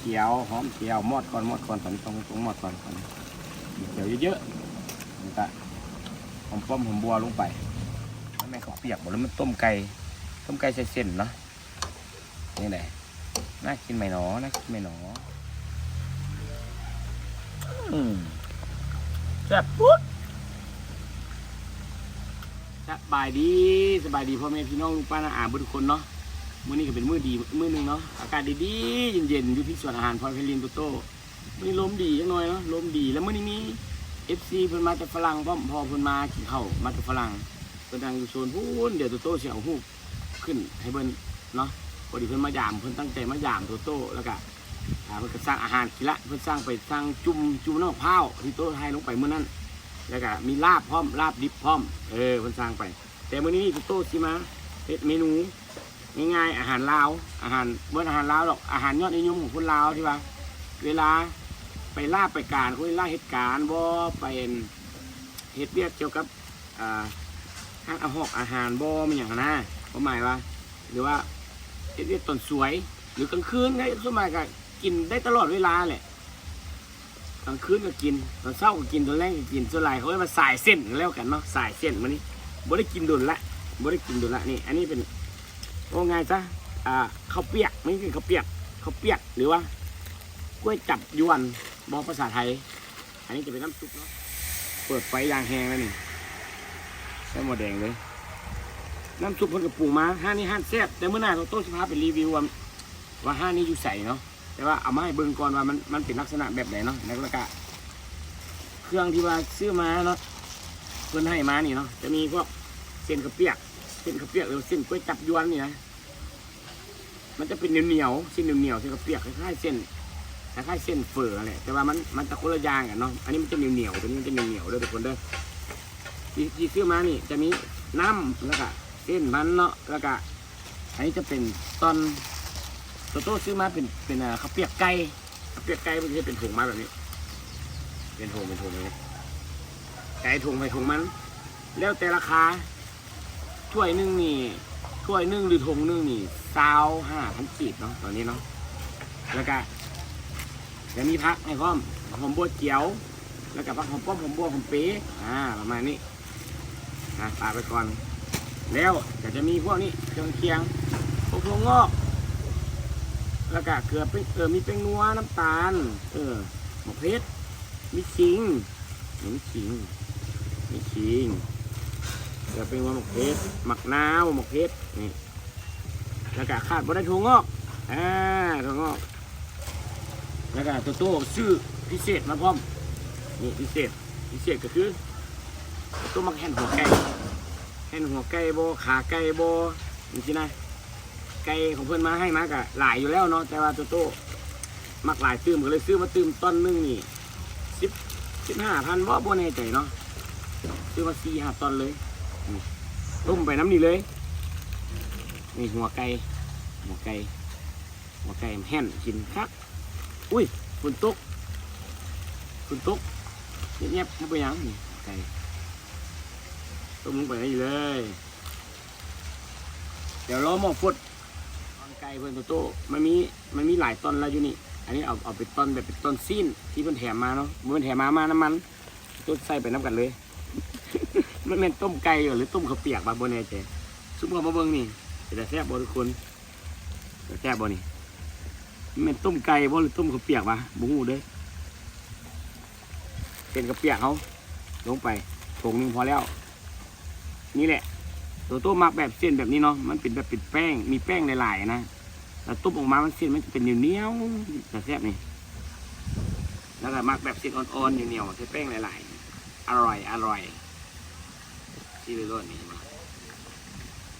ຂຽວ ຫອມຂຽວ ມອດກ່ອນ ມອດກ່ອນ ຕອນນີ້ຕ້ອງ ຕ້ອງມອດກ່ອນ ກ່ອນ ຂຽວເຍີະໆ ແລ້ວກະຫອມປ້ອມ ຫອມບົວລົງໄປ. ມັນແມ່ນເຂົ້າປຽກບໍ່ ຫຼືມັນຕົ້ມໄກ່? ຕົ້ມໄກ່ໃສ່ເສັ້ນເນາະ. ຈັ່ງໃດ? ໜ້າກິນໄໝນໍ? ໜ້າກິນໄໝນໍ? ອືມ ແຊບປຸດ. ສະບາຍດີ ສະບາຍດີພໍ່ແມ່ພີ່ນ້ອງ ລຸງປ້ານ້າອາເບິດທຸກຄົນເນາະ. ມື້ນີ້ກໍເປັນມື້ດີມື້ໜຶ່ງເນາະ ອາກາດດີໆ ເຢັນໆ ຢູ່ທີ່ສວນອາຫານພອຍໄພລິນ ໂຕໂຕ້. ມື້ນີ້ລົມດີຈັກໜ້ອຍເນາະ ລົມດີ. ແລ້ວມື້ນີ້ມີເອັຟຊີເພິ່ນມາຈາກຝຣັ່ງພ້ອມ ເພາະເພິ່ນມາກິນເຂົ້າມາຈາກຝຣັ່ງ ເພິ່ນນັ່ງຢູ່ໂຊນພຸ້ນ. ດຽວໂຕໂຕ້ຊິເອົາຮູບຂຶ້ນໃຫ້ເບິ່ງເນາະ. ພໍດີເພິ່ນມາຢາມ ເພິ່ນຕັ້ງໃຈມາຢາມໂຕໂຕ້ ແລ້ວກະ ອ່າ ເພິ່ນກໍສັ່ງອາຫານກິນລະ ເພິ່ນສັ່ງໄປ ສັ່ງຈຸ່ມ ຈຸ່ມນ້ຳໝາກພ້າວທີ່ໂຕຖ່າຍລົງໄປມື້ນັ້ນ ແລ້ວກະມີລາບພ້ອມ ລາບດິບພ້ອມ ເອີ ເພິ່ນສັ່ງໄປ. ແຕ່ມື້ນີ້ໂຕໂຕ້ຊິມາເຮັດເມນູ ງ່າຍໆ ອາຫານລາວ ອາຫານ ບໍ່ແມ່ນອາຫານລາວດອກ ອາຫານຍອດນິຍົມຂອງຄົນລາວ ທີ່ວ່າເວລາໄປລາໄປການ ຄົນລາເຮັດການບໍ່ ໄປເຮັດວຽກກ່ຽວກັບ ອ່າ ຮ້ານອາຫອກອາຫານບໍ່ ແມ່ນຫຍັງຫັ້ນນະ ຄວາມໝາຍວ່າ ຫຼືວ່າເຮັດວຽກຕອນສວຍ ຫຼືກາງຄືນ ສ່ວນມາກກໍກິນໄດ້ຕະຫຼອດເວລາແຫຼະ. ກາງຄືນກໍກິນ ຕອນເຊົ້າກໍກິນ ຕອນແລງກໍກິນ. ສ່ວນຫຼາຍເຂົາເອີ້ນວ່າສາຍເສັ້ນກໍແລ້ວກັນເນາະ ສາຍເສັ້ນ. ມື້ນີ້ບໍ່ໄດ້ກິນດົນລະ ບໍ່ໄດ້ກິນດົນລະ. ນີ້ ອັນນີ້ເປັນ ເວົ້າງ່າຍຊະ ອ່າ ເຂົ້າປຽກ ມັນຄືເຂົ້າປຽກ ເຂົ້າປຽກ ຫຼືວ່າກ້ວຍຈັບຢວນບໍ ພາສາໄທ. ອັນນີ້ຈະເປັນນ້ຳຊຸບເນາະ ເປີດໄຟຢ່າງແຮງແລ້ວນີ້ ໃສ່ໝໍ້ແດງເລີຍ. ນ້ຳຊຸບເພິ່ນກໍປຸງມາ ຮ້ານນີ້ຮ້ານແຊບ ແຕ່ມື້ໜ້າໂຕໂຕ້ຊິພາໄປຣີວິວວ່າ ວ່າຮ້ານນີ້ຢູ່ໃສເນາະ. ແຕ່ວ່າເອົາມາໃຫ້ເບິ່ງກ່ອນວ່າມັນ ມັນເປັນລັກສະນະແບບໃດເນາະ. ແລ້ວກະເຄື່ອງທີ່ວ່າຊື້ມາເນາະ ເພິ່ນໃຫ້ມານີ້ເນາະ ຈະມີພວກເສັ້ນເຂົ້າປຽກ ເສັ້ນເຂົ້າປຽກ ຫຼືວ່າເສັ້ນກ້ວຍຈັບຢວນນີ້ນະ ມັນຈະເປັນໜຽວໆ ເສັ້ນໜຽວໆ ເສັ້ນເຂົ້າປຽກ ຄ້າຍໆ ເສັ້ນ ຄ້າຍໆ ເສັ້ນເຝີຫັ້ນແຫຼະ ແຕ່ວ່າມັນ ມັນຈະຄົນລະຢ່າງກັນເນາະ. ອັນນີ້ມັນຈະໜຽວໆ ຕົວນີ້ມັນຈະໜຽວໆ ເດີທຸກຄົນເດີ. ທີ່ ທີ່ຊື້ມານີ້ຈະມີນ້ຳ ແລ້ວກະເສັ້ນມັນເນາະ ແລ້ວກະ ອັນນີ້ຈະເປັນຕ່ອນ ໂຕໂຕ້ຊື້ມາເປັນ ເປັນ ເອີ ເຂົ້າປຽກໄກ່ ເຂົ້າປຽກໄກ່ ເພິ່ນເຮັດເປັນຖົງມາແບບນີ້ ເປັນຖົງ ເປັນຖົງແບບນີ້ ໄກ່ຖົງໃຜຖົງມັນ ແລ້ວແຕ່ລາຄາ. ຖ້ວຍໜຶ່ງນີ້ ຖ້ວຍໜຶ່ງ ຫຼືຖົງໜຶ່ງນີ້ ຊາວຫ້າພັນກີບເນາະ ຕອນນີ້ເນາະ. ແລ້ວກະຈະມີຜັກໃຫ້ພ້ອມ ຫອມບົວຈຽວ ແລ້ວກະຜັກຫອມປ້ອມ ຫອມບົວ ຫອມເປ ອ່າ ປະມານນີ້ ອ່າ ປະໄວ້ກ່ອນ. ແລ້ວກໍຈະມີພວກນີ້ ເຄື່ອງຄຽງ ພວກຖົ່ວງອກ ແລ້ວກະເກືອ ເປັງ ເອີ ມີແປ້ງນົວ ນ້ຳຕານ ເອີ ໝາກເຜັດ ມີຂີງ ນີ້ມີຂີງ ມີຂີງ ເກືອ ແປ້ງນົວ ໝາກເຜັດ ໝາກນາວ ໝາກເຜັດ ນີ້ ແລ້ວກະຂາດບໍ່ໄດ້ຖົ່ວງອກ ອ່າ ຖົ່ວງອກ. ແລ້ວກະໂຕໂຕ້ຊື້ພິເສດມາພ້ອມ ນີ້ພິເສດ ພິເສດກໍຄືໂຕໂຕ້ມັກແຫ່ນຫົວໄກ່ ແຫ່ນຫົວໄກ່ບໍ ຂາໄກ່ບໍ ຈັ່ງຊີ້ນະ. ໄກ່ຂອງເພິ່ນມາໃຫ້ມາກະຫຼາຍຢູ່ແລ້ວເນາະ ແຕ່ວ່າໂຕໂຕ້ມັກຫຼາຍຕື່ມ ກໍເລີຍຊື້ມາຕື່ມ ຕ່ອນໜຶ່ງນີ້ ສິບ ສິບຫ້າພັນບໍ ບໍ່ແນ່ໃຈເນາະ ຊື້ມາສີ່ຫ້າຕ່ອນເລີຍ ນີ້ ຕົ້ມໄປນຳນີ້ເລີຍ. ນີ້ຫົວໄກ່ ຫົວໄກ່ ຫົວໄກ່ແຫ່ນກິນຄັກ. ອຸ້ຍ ຝົນຕົກ ຝົນຕົກ ແຍບໆ ບໍ່ເປັນຫຍັງ ນີ້ໄກ່ ຕົ້ມລົງໄປນີ້ເລີຍ. ດຽວລໍໝໍ້ຟົດ ຕອນໄກ່ເພິ່ນໂຕໂຕ້ ມັນມີ ມັນມີຫຼາຍຕອນລະຢູ່ນີ້. ອັນນີ້ເອົາ ເອົາເປັນຕອນແບບເປັນຕອນຊີ້ນທີ່ເພິ່ນແຖມມາເນາະ ບໍ່ແມ່ນແຖມມາ ມານຳມັນ ໂຕໃສ່ໄປນຳກັນເລີຍ. ມັນແມ່ນຕົ້ມໄກ່ຫວາ ຫຼືຕົ້ມເຂົ້າປຽກຫວາ ບໍ່ແນ່ໃຈ. ຊຸມເຂົ້າມາເບິ່ງນີ້ ເປັນຕາແຊບບໍ່ທຸກຄົນ? ແຊບບໍ່ນີ້? ມັນແມ່ນຕົ້ມໄກ່ບໍ່ ຫຼືຕົ້ມເຂົ້າປຽກຫວາ ບໍ່ຮູ້ເດີ້. ເສັ້ນເຂົ້າປຽກເຮົາລົງໄປຖົງໜຶ່ງພໍແລ້ວ. ນີ້ແຫຼະ ໂຕໂຕ້ມັກແບບເສັ້ນແບບນີ້ເນາະ ມັນເປັນແບບເປັນແປ້ງ ມີແປ້ງຫຼາຍໆນະ ແລ້ວຕົ້ມອອກມາມັນ ເສັ້ນມັນຈະເປັນໜຽວໆ ຕາແຊບນີ້. ແລ້ວກໍມັກແບບເສັ້ນອ່ອນໆ ໜຽວໆ ໃສ່ແປ້ງຫຼາຍໆ ອະລ່ອຍ ອະລ່ອຍ. ຊີ້ໄປໂລດນີ້ ເຫັນບໍ່?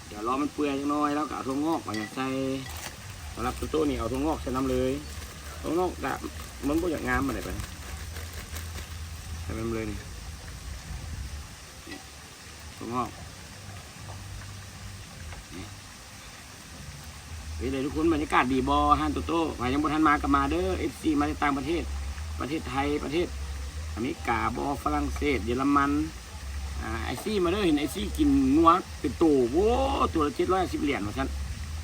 ດຽວລໍມັນເປື່ອຍຈັກໜ້ອຍ ແລ້ວກໍເອົາຖົ່ວງອກມາໃສ່. ສຳລັບໂຕໂຕ້ນີ້ເອົາຖົ່ວງອກໃສ່ນຳເລີຍ. ຖົ່ວງອກກະມັນບໍ່ຢາກງາມປານໃດປານ ໃສ່ນຳເລີຍນີ້ ນີ້ ຖົ່ວງອກນີ້. ເປັນໃດທຸກຄົນ ບັນຍາກາດດີບໍ່ ຮ້ານໂຕໂຕ້? ໃຜຍັງບໍ່ທັນມາກໍມາເດີ້ ເອັຟຊີ ມາຈາກຕ່າງປະເທດ ປະເທດໄທ ປະເທດອາເມລິກາບໍ ຝຣັ່ງເສດ ເຢຍລະມັນ. ອ່າ ໄອຊີມາເດີ້ ເຫັນໄອຊີກິນງົວເປັນໂຕ ໂອ້ ໂຕລະເຈັດຮ້ອຍຫ້າສິບຫຼຽນວ່າຊັ້ນ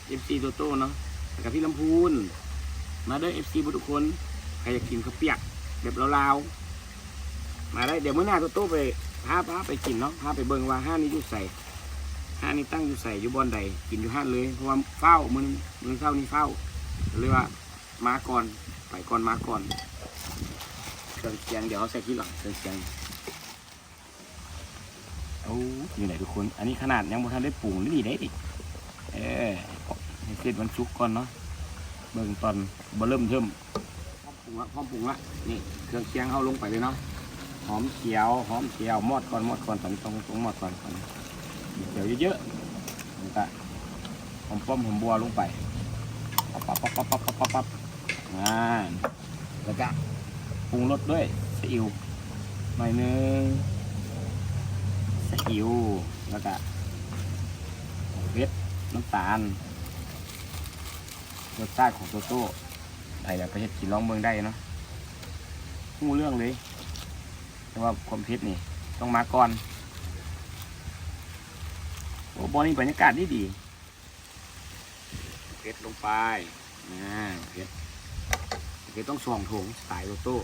ເອັຟຊີ ໂຕໂຕ້ເນາະ. ແລ້ວກໍທີ່ລຳພູນ ມາເດີ ເອັຟຊີ ເບິດທຸກຄົນ ໃຜຢາກກິນເຂົ້າປຽກແບບລາວໆ ມາໄດ້. ດຽວມື້ໜ້າໂຕໂຕ້ໄປ ພາ ພາໄປກິນເນາະ ພາໄປເບິ່ງວ່າຮ້ານນີ້ຢູ່ໃສ ຮ້ານນີ້ຕັ້ງຢູ່ໃສ ຢູ່ບ່ອນໃດ ກິນຢູ່ຮ້ານເລີຍ ເພາະວ່າຟ້າວ ມື້ ມື້ເຊົ້ານີ້ຟ້າວ ກໍເລີຍວ່າມາກ່ອນ ໄປກ່ອນມາກ່ອນ. ເຄື່ອງຄຽງດຽວເຮົາໃສ່ທີຫຼັງ ເຄື່ອງຄຽງ. ໂອ້ ຢູ່ໃນທຸກຄົນ ອັນນີ້ຂະໜາດຍັງບໍ່ທັນໄດ້ປຸງເດ້ນີ້ເດ້. ເອີ ໃຫ້ເສັດມັນສຸກກ່ອນເນາະ ເບິ່ງຕອນບໍ່ເລີ່ມເທີ້ມ. ພ້ອມປຸງລະ ພ້ອມປຸງລະ ນີ້ເຄື່ອງຄຽງເຮົາລົງໄປເລີຍເນາະ ຫອມຂຽວ ຫອມຂຽວ ມອດກ່ອນ ມອດກ່ອນ ຕອນນີ້ຕ້ອງ ຕ້ອງມອດກ່ອນ ຫອມຂຽວເຍີະໆ ແລ້ວກະຫອມປ້ອມ ຫອມບົ່ວລົງໄປ ປັບໆໆໆໆ ອ່າ ແລ້ວກະປຸງລົດດ້ວຍຊີອິ້ວໜ້ອຍໜຶ່ງ ຊີອິ້ວ ແລ້ວກະເຜັດ ນ້ຳຕານ ລົດຊາດຂອງໂຕໂຕ້ ໃຜຢາກໄປເຮັດກິນລອງເບິ່ງໄດ້ເນາະ ຮູ້ເລື່ອງເລີຍ ແຕ່ວ່າຄວາມເຜັດນີ້ຕ້ອງມາກ່ອນ. ໂອ້ ບ່ອນນີ້ບັນຍາກາດດີໆ. ເຜັດລົງໄປ ອ່າ ເຜັດ ເຜັດຕ້ອງສອງຖົງ ສະໄຕໂຕໂຕ້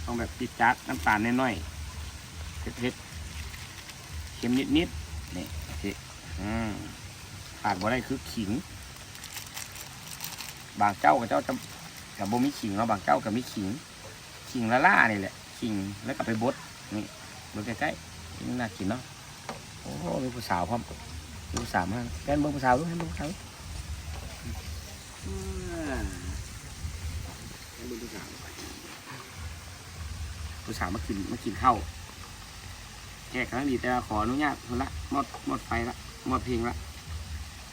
ຕ້ອງແບບຈິດຈັດ ນ້ຳຕານໜ້ອຍໆ ເຜັດໆ ເຄັມນິດໆ ນີ້ ໂອເຄ ອືມ ຂາດບໍ່ໄດ້ຄືຂີງ ບາງເຈົ້າ ເຂົາເຈົ້າຈະ ຈະບໍ່ມີຂີງເນາະ ບາງເຈົ້າກໍມີຂີງ. ຂີງລ້າໆນີ້ແຫຼະ ຂີງແລ້ວກໍໄປບົດ ນີ້ ເບິ່ງໃກ້ໆ ນີ້ໜ້າກິນເນາະ. ໂອ້ ມີຜູ້ສາວພ້ອມ ມີຜູ້ສາວມາ ແລ່ນເບິ່ງຜູ້ສາວ ແລ່ນເບິ່ງຜູ້ສາວ ອ່າ ແລ່ນເບິ່ງຜູ້ສາວ ຜູ້ສາວມາກິນ ມາກິນເຂົ້າ ແຂກກຳລັງດີ ແຕ່ວ່າຂໍອະນຸຍາດເພິ່ນລະ ໝົດ ໝົດໄຟລະ ໝົດເພງລະ.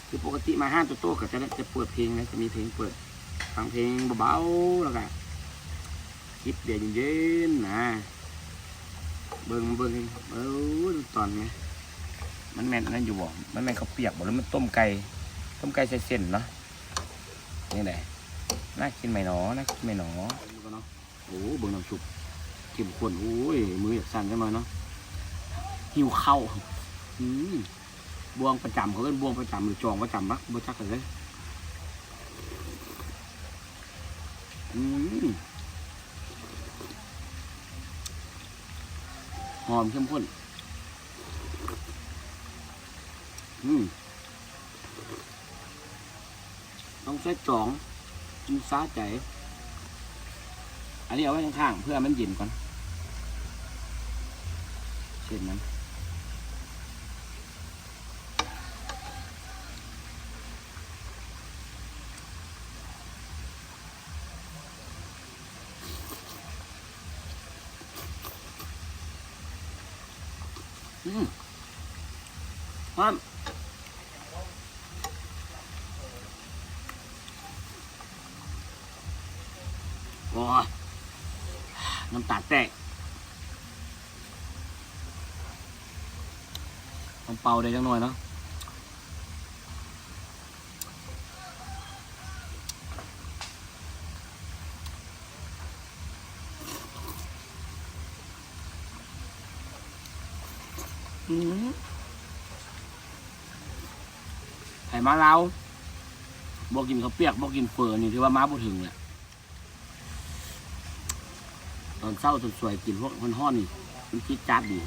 ຄືປົກກະຕິມາຮ້ານໂຕໂຕ້ກໍຈະ ຈະເປີດເພງເດ້ ຈະມີເພງເປີດ ຟັງເພງເບົາໆ ແລ້ວກະຈິບເບຍເຢັນໆ ນະ ເບິ່ງ ເບິ່ງ ເບິ່ງຕອນນີ້ ມັນແມ່ນອັນນັ້ນຢູ່ບໍ່? ມັນແມ່ນເຂົ້າປຽກບໍ່ ຫຼືມັນຕົ້ມໄກ່? ຕົ້ມໄກ່ໃສ່ເສັ້ນເນາະ ຈັ່ງໃດ? ໜ້າກິນໄໝນໍ? ໜ້າກິນໄໝນໍ? ໂອ້ ເບິ່ງນ້ຳຊຸບເຂັ້ມຂຸ້ນ ໂອ້ຍ ມືຢາກສັ່ນຈັກໜ້ອຍເນາະ ຫິວເຂົ້າ ອືມ ບ່ວງປະຈຳ ເຂົາເອີ້ນບ່ວງປະຈຳ ຫຼືຈອງປະຈຳວະ ບໍ່ຈັກເລີຍ ອືມ ຫອມເຂັ້ມຂຸ້ນ ອືມ. ຕ້ອງໃຊ້ຈອງ ມັນສະໃຈ ອັນນີ້ເອົາໄວ້ຂ້າງໆ ເພື່ອມັນເຢັນກ່ອນ ເສັ້ນມັນ ອືມ ຮ້ອນ ໂອ້ຍ ນ້ຳຕາແຕກ ຕ້ອງເປົ່າໄດ້ຈັກໜ້ອຍເນາະ. ອືມ ໃຜມາລາວ ບໍ່ກິນເຂົ້າປຽກ ບໍ່ກິນເຝີ ນີ້ຖືວ່າມາບໍ່ເຖິງແຫຼະ. ຕອນເຊົ້າສວຍໆ ກິນພວກຮ້ອນໆ ນີ້ ມັນຈິດຈັດດີ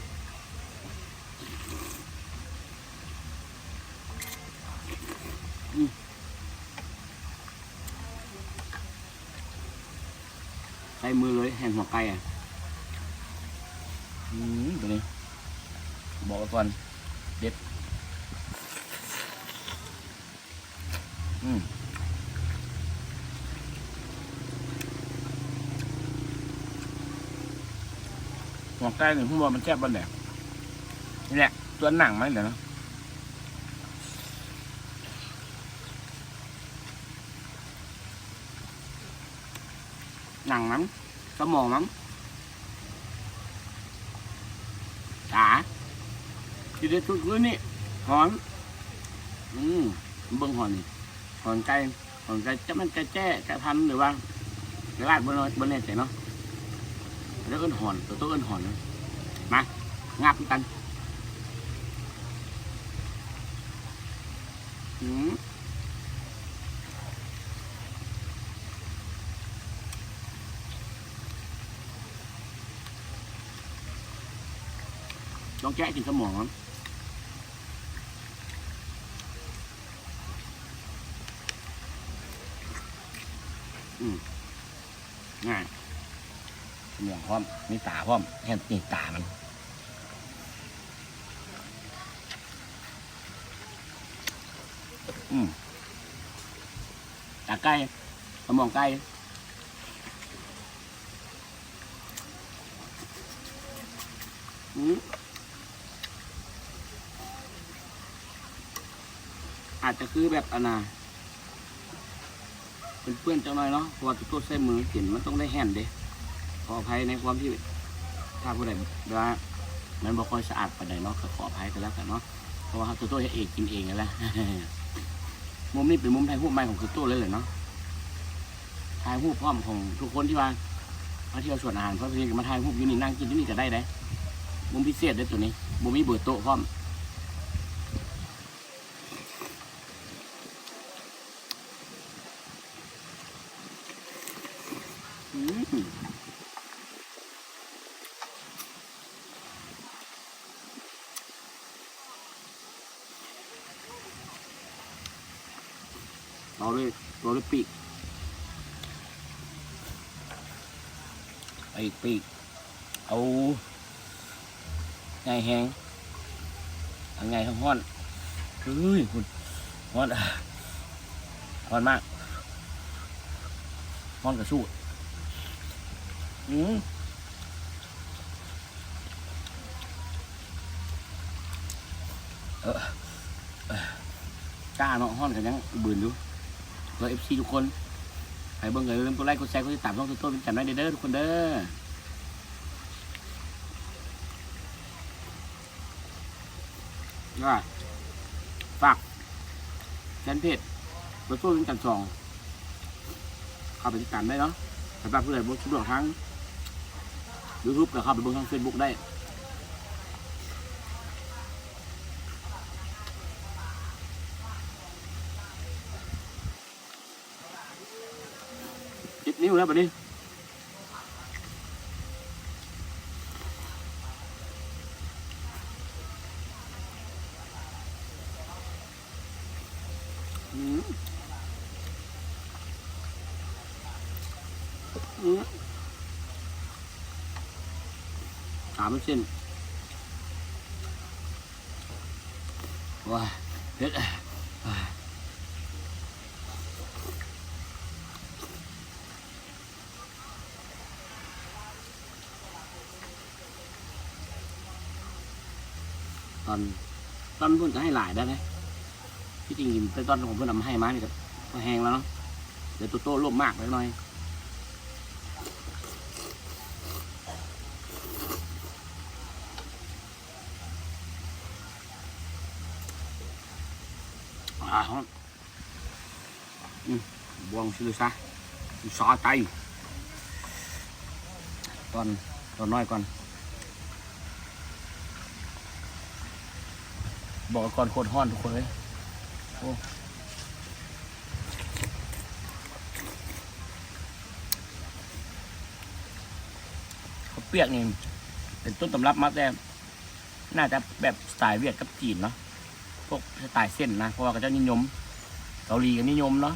ອືມ ໃສ່ມືເລີຍ ແຫ້ງຫົວໄກ່ ອືມ ຕົວນີ້ ບອກໄວ້ກ່ອນ ເດັດ. ອືມ ຫົວໄກ່ນີ້ ຮູ້ວ່າມັນແຊບປານໃດ ນີ້ແຫຼະ ສ່ວນໜັງມັນນີ້ແຫຼະເນາະ ໜັງມັນ ສະໝອງມັນ ອາ ທີ່ເດັດສຸດຄືນີ້ ຫອນ ອືມ ເບິ່ງຫອນນີ້ ຫອນໄກ່ ຫອນໄກ່ ຈັກແມ່ນໄກ່ແຈ້ ໄກ່ພັນ ຫຼືວ່າໄກ່ລາດ ບໍ່ ບໍ່ແນ່ໃຈເນາະ ແລ້ວເອີ້ນຫອນ ໂຕໂຕ້ເອີ້ນຫອນ ມາ ງາບນຳກັນ ອືມ. ຕ້ອງແກະກິນສະໝອງມັນ. ອືມ ງ່າຍ ສະໝອງພ້ອມ ມີຕາພ້ອມ ແມ່ນ ນີ້ຕາມັນ. ອືມ ຕາໄກ່ ສະໝອງໄກ່. ອືມ ອາດຈະຄືແບບ ອັນນ່າ ເປື້ອນໆ ຈັກໜ້ອຍເນາະ ເພາະວ່າໂຕໂຕ້ໃຊ້ມືກິນ ມັນຕ້ອງໄດ້ແຮ່ນເດ້. ຂໍອະໄພໃນຄວາມທີ່ ຖ້າຜູ້ໃດແບບວ່າ ມັນບໍ່ຄ່ອຍສະອາດປານໃດເນາະ ກໍຂໍອະໄພກໍແລ້ວກັນເນາະ ເພາະວ່າໂຕໂຕ້ເຮັດເອງກິນເອງຫັ້ນແຫຼະ. ມຸມນີ້ເປັນມຸມຖ່າຍຮູບໃໝ່ຂອງໂຕໂຕ້ເລີຍແຫຼະເນາະ. ຖ່າຍຮູບພ້ອມຂອງທຸກຄົນທີ່ວ່າມາທ່ຽວສວນອາຫານ ເພິ່ນກໍມາຖ່າຍຮູບຢູ່ນີ້ ນັ່ງກິນຢູ່ນີ້ກໍໄດ້ເດ້. ມຸມພິເສດເດ້ໂຕນີ້ ບໍ່ມີເບີໂຕະພ້ອມ. ອືມ ເອົາເລີຍ ເອົາເລີຍປີກ ໄປອີກປີກ. ເອົາ ໃຫຍ່ແຮງ ທັງໃຫຍ່ທັງຮ້ອນ. ເຮີ້ຍ ຮ້ອນ ຮ້ອນມາກ ຮ້ອນກະສູ້. ອືມ ເອີ ຈ້າເນາະ ຮ້ອນກໍຍັງບືນຢູ່. ເພື່ອເອັຟຊີທຸກຄົນ ໃຜເບິ່ງກໍຢ່າລືມກົດໄລ ກົດແຊ ກົດຕິດຕາມຊ່ອງໂຕໂຕ້ວຽງຈັນໄວ້ເດີ ທຸກຄົນເດີ. ອ່າ ຝາກແຟນເພຈໂຕໂຕ້ວຽງຈັນສອງ ເຂົ້າໄປຕິດຕາມໄດ້ເນາະ. ສຳລັບຜູ້ໃດບໍ່ສະດວກທາງຢູທູບ ກໍເຂົ້າໄປເບິ່ງທາງເຟສບຸກໄດ້. ສິບນິ້ວແລ້ວບັດນີ້. ອືມ ອືມ ຕາມັນເສັ້ນ. ໂອ້ຍ ເຜັດ. ຕອນ ຕອນເພິ່ນກໍໃຫ້ຫຼາຍໄດ້ເດ້. ທີ່ຈິງແຕ່ຕອນຂອງເພິ່ນເອົາມາໃຫ້ມານີ້ກໍພໍແຮງແລ້ວເນາະ. ດຽວໂຕໂຕ້ລົບມາກຈັກໜ້ອຍ. ອາ ຮ້ອນ. ອືມ ບ່ວງຊິເລີຊາ ອຸດສາໃຈ. ຕອນ ຕອນນ້ອຍກ່ອນ. ບອກກ່ອນ ໂຄດຮ້ອນທຸກຄົນເອີຍ. ໂອ້ ເຂົ້າປຽກນີ້ເປັນຕົ້ນຕຳລັບມາແຕ່ ໜ້າຈະແບບສະໄຕວຽດກັບຈີນເນາະ ພວກສະໄຕເສັ້ນນະ ເພາະວ່າເຂົາເຈົ້ານິຍົມ ເກົາຫຼີກໍນິຍົມເນາະ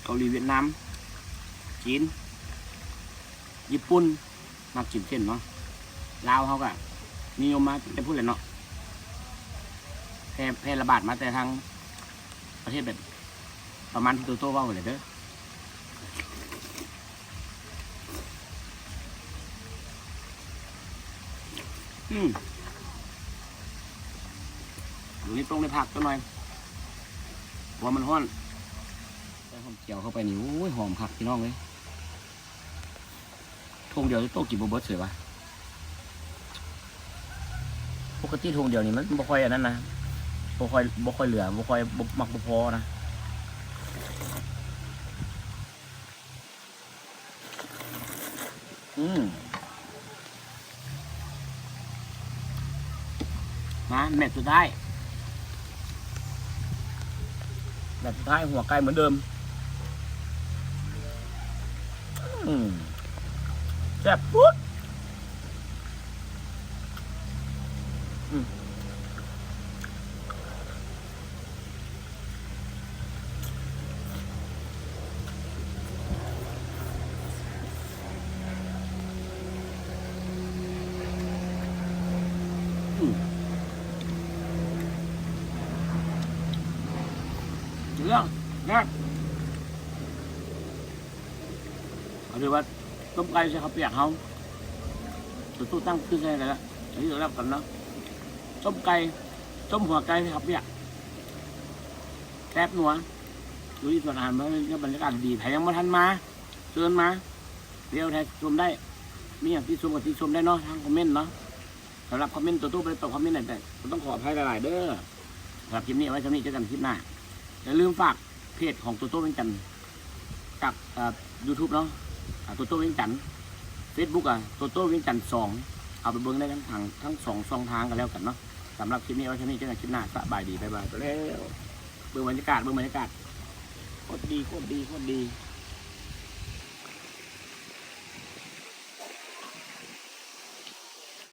ເກົາຫຼີ ຫວຽດນາມ ຈີນ ຍີ່ປຸ່ນ ມັກກິນເສັ້ນເນາະ. ລາວເຮົາກໍນິຍົມມາແຕ່ພຸ້ນແຫຼະເນາະ ແຜ່ ແຜ່ລະບາດມາແຕ່ທາງປະເທດແບບປະມານທີ່ໂຕໂຕ້ເວົ້າຫັ້ນແຫຼະເດີ. ອືມ ດຽວນີ້ຕ້ອງໄດ້ພັກຈັກໜ່ອຍ ເພາະວ່າມັນຮ້ອນ. ໃສ່ຫອມແຈ່ວເຂົ້າໄປນີ້ ໂອ້ຍ ຫອມຄັກພີ່ນ້ອງເອີຍ. ຖົງດຽວໂຕກິນບໍ່ເບິດເສຍວະ. ປົກກະຕິຖົງດຽວນີ້ມັນບໍ່ຄ່ອຍອັນນັ້ນນະ ບໍ່ຄ່ອຍ ບໍ່ຄ່ອຍເຫຼືອ ບໍ່ຄ່ອຍ ບໍ່ ມັກບໍ່ພໍນະ. ອືມ ມາແມັດສຸດທ້າຍ ແມັດສຸດທ້າຍ ຫົວໄກ່ເໝືອນເດີມ. ອືມ ແຊບປຸດ ອືມ ອືມ ເລື່ອງ ແຊບ ກໍຖືວ່າຕົ້ມໄກ່ໃສ່ເຂົ້າປຽກເຮົາ ໂຕໂຕ້ຕັ້ງຊື່ໃສ່ກັນລະ ອັນນີ້ກໍແລ້ວກັນເນາະ ຕົ້ມໄກ່ ຕົ້ມຫົວໄກ່ໃສ່ເຂົ້າປຽກ ແຊບນົວ ຢູ່ທີ່ສວນອາຫານ ບັນຍາກາດດີ ໃຜຍັງບໍ່ທັນມາ ເຊີນມາ ດຽວໄທຊົມໄດ້ ມີຫຍັງຕິຊົມກໍຕິຊົມໄດ້ເນາະ ທາງຄອມເມັນເນາະ. ສຳລັບຄອມເມັນ ໂຕໂຕ້ບໍ່ໄດ້ຕອບຄອມເມັນໃດ ແຕ່ກໍຕ້ອງຂໍອະໄພຫຼາຍໆເດີ. ສຳລັບຄລິບນີ້ເອົາໄວ້ສ່ຳນີ້ ເຈີກັນຄລິບໜ້າ. ຢ່າລືມຝາກເພຈຂອງໂຕໂຕ້ວຽງຈັນ ຈາກ ເອີ ຢູທູບເນາະ ອາ ໂຕໂຕ້ວຽງຈັນ, ເຟສບຸກ ອາ ໂຕໂຕ້ວຽງຈັນສອງ ເຂົ້າໄປເບິ່ງໄດ້ທັງ ທັງສອງຊ່ອງທາງກໍແລ້ວກັນເນາະ. ສຳລັບຄລິບນີ້ເອົາໄວ້ສ່ຳນີ້ ເຈີກັນຄລິບໜ້າ ສະບາຍດີ ບາຍບາຍ ໄປແລ້ວ. ເບິ່ງບັນຍາກາດ ເບິ່ງບັນຍາກາດ ໂຄດດີ ໂຄດດີ ໂຄດດີ.